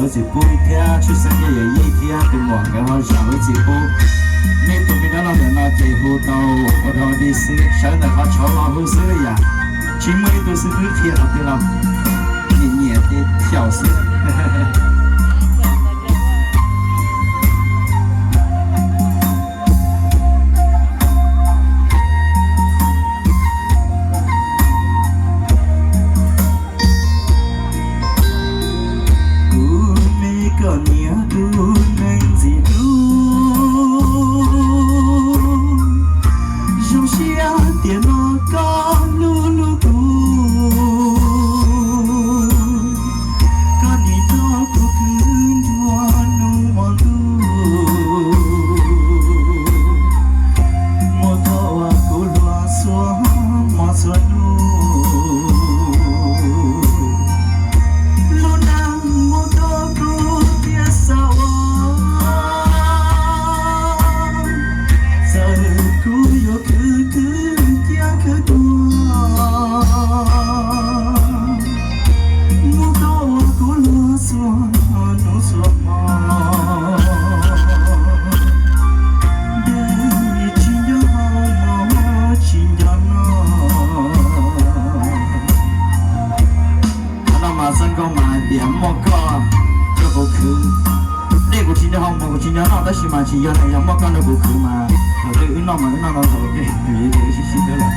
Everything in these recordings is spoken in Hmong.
lub txim pub thiab tshwj xeeb yog yawm yij thiab tus muam nkawd ho zam lub txim pub. Nej tus me dab laug ntawm no ces hu tau ua dog dig xwb, sawv ntawm qhov tshauv los hu xwb yom. Tsis muaj ib tug xib hwb qhia qhov twg los nyiam nyiam ces xyaum xwb. Kuv me koj niam tus neeg ntxim hlub, zoo siab tias no koj hlub hlub kuv. Koj nim nrog kuv khwv nruab hnub hmo ntuj, mus tau uas kuv hluas txhua hmo txhua hnub. Lub neej mus rau kuv thiaj xav ua, txawm kuv yuav khwv khwv cia khwv tuag, mus tau uas kuv hluas txhua hnub txhua hmo. Dej tsis nco hau, mov tsis nco noj. Qhov no mas txoj nkauj mas hais tias muaj koj nrog kuv khwv, dej kuv tsis nco hau, mov kuv tsis nco noj, tab sis mas tsis yog, yog muaj koj nrog kuv khwv mas thaum twg wb noj mas wb noj ntau ntau, sib sib hlub lawm.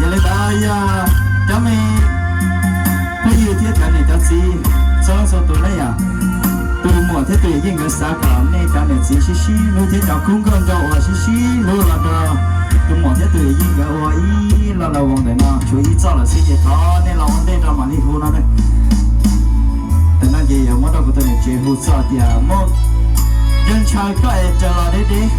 Yog li ntawd yog cov me phooj ywg thiab cov niam cov txiv txhua leej txhua tus na yom, tus muam thiab tus yawm yij nkawd xav kom nej cov niam txiv sib sib hlub thiab cov khub nkauj nraug uas sib sib hlub los nrog tus muam thiab tus yawm yij nkawd ua ib lo lus voos ntawm no tshuav ib txoj lawm xwb ces thov nej los ua ntej rau mam li hu no na. Tam no ces yuav muab rau kuv tus niam tsev hu txog tias muaj Ntxawg Ntshaw koj es raws los deb deb.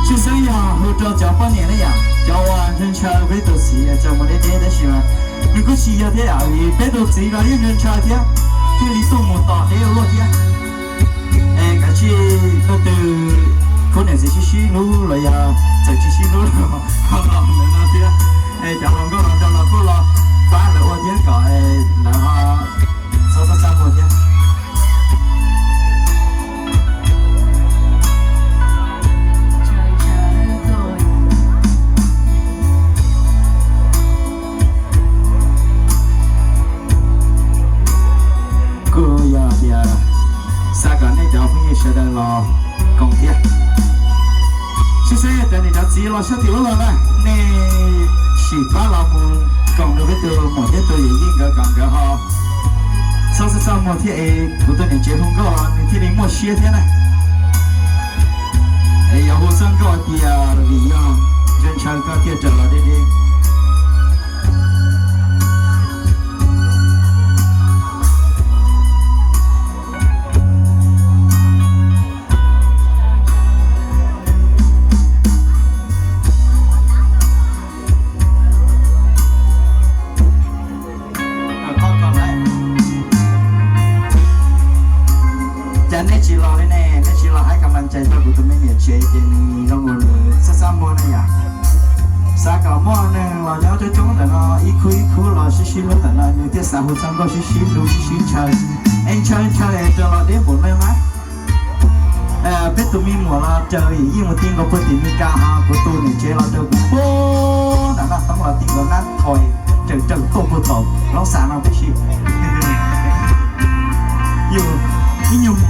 Tshwj xeeb yog hu rau cov poj niam ne yom, cov uas ntshaw ntshaw peb tus txiv txawm mus deb deb tab sis mas nws kuj tsis yog thiab, vim peb tus txiv los yeej ntshaw ntshaw thiab, thiaj li tuaj mus tom deb ua luaj thiab. Es kav tsij leej twg khub niam txiv sib sib hlub los yog txawm tsis sib hlub los ho los ntawm no thiab. Es cov hluas nkauj hluas nraug los kuj los pab lawv ua thiab kom lawv ho txhob txaj muag thiab. Kuj yog tias xav kom nej cov phooj ywg sawv daws los koom thiab. Tshwj xeeb cov niam cov txiv los sab tim ub los na, nej sim pab los mus koom rau peb tus muam thiab tus yawm yij nkawd kom nkawd ho txhob txaj muag thiab es kuv tus niam tsev hu nkauj nws thiaj li muaj siab thiab na. Es yuav hu txoj nkauj tias vim yog Ntxawg Ntshaw koj thiaj raws los deb deb. Cas nej tsis los li ne, nej tsis los hais kom mas ntshai rau kuv tus me niam tsev ces nws zoo nkaus nws txaj txaj muag na yom. Xav kom muaj neeg los nyob coob coob ntawm no ib khub ib khub los sib sib hlub ntawm no nws thiaj xav hu txoj nkauj sib sib hlub sib sib ntshaw. Es ntshaw ntshaw es raws los deb npaum no na. Peb tus me muam los raws yawm yij mus ti nkaus puag tim Mes Kas, ho kuv tus niam tsev los raws kuv puag nram Naj Toob los ti nkaus Nab Thoi, raws raws tuaj puag tom Loob Xas no tib si. Yus ib nyuag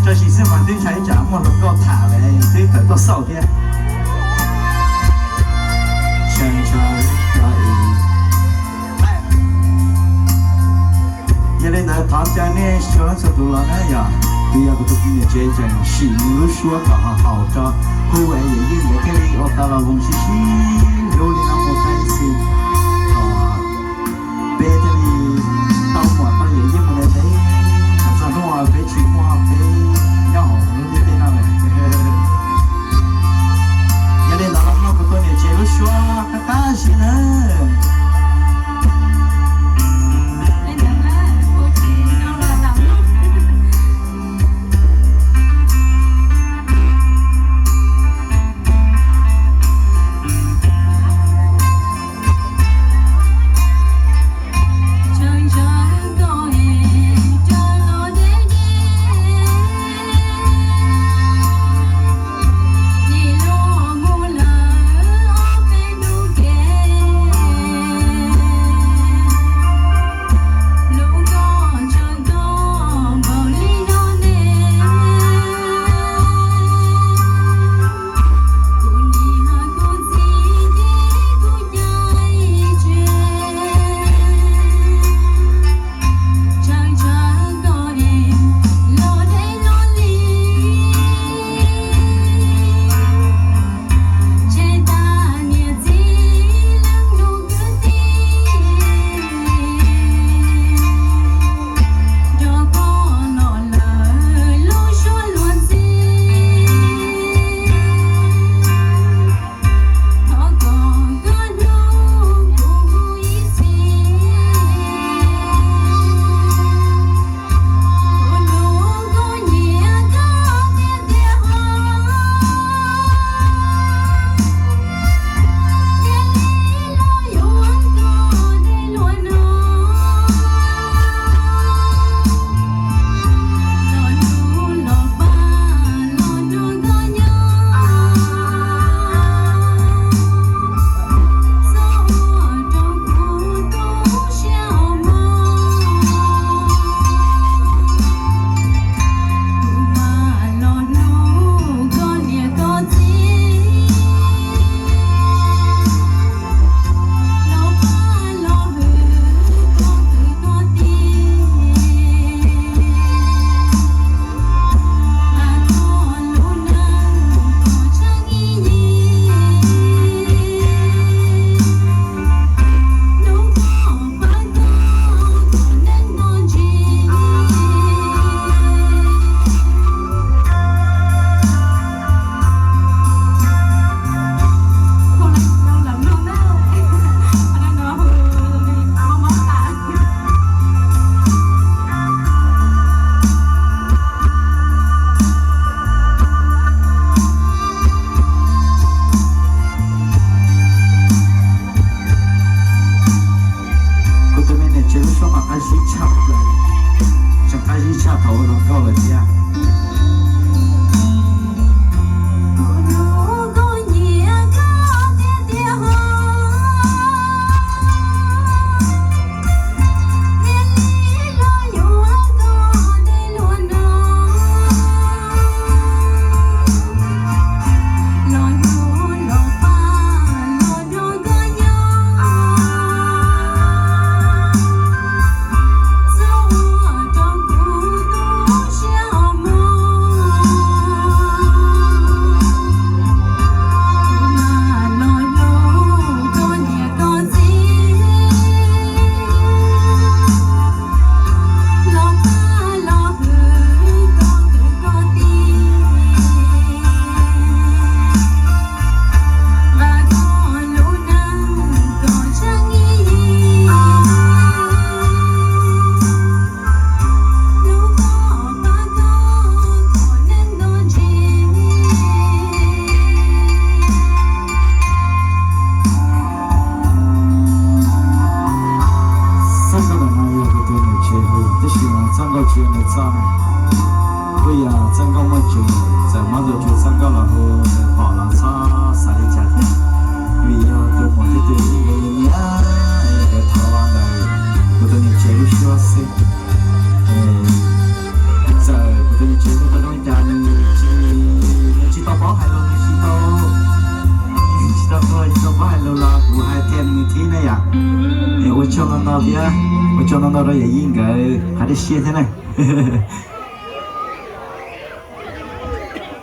tso sim xwb mas twb ntshai ib tsam muaj hluas nkauj tham lawm twb tawm tuaj xauj thiab. Yog li ntawd thov caw nej txhua leej txhua tus los na yom, twb yog kuv tus niam tsev tseem sim nws lub suab kom haum tso, hu es yawm yij nkawd thiaj li ua tau los voos sib sib hlub li no mus tag ib txhis. Peb thiaj li tau muam tau yawm yij mus ntev ntev, txog hnub peb tsis muaj peb nyob hauv lub ntiaj teb no lawm. Yog li ntawd los muab kuv tus niam tsev lub suab qab qab zib nawb. Nkauj Tswv nws txoj na, kuj yog txoj nkauj muaj tswv, txawm muab tus Tswv txoj nkauj los hu nws pom los txhob xav li cas thiab, vim yog tus muam thiab tus yawm yij nkawd nyiam nyiam, nkawd thov los ntawm kuv tus niam tsev lub suab xwb. Txawm kuv tus niam tsev hu tau zoo li cas nws tsis, nws tsis tau paub hais lus, nws tsis tau, tsis tau tuag, tsis tau paub hais lus los kuv hais tiag nws thib na yom. Ua tsaug ntau ntau thiab, ua tsaug ntau ntau rau yawm yij nkawd qhov dej siab thiab na.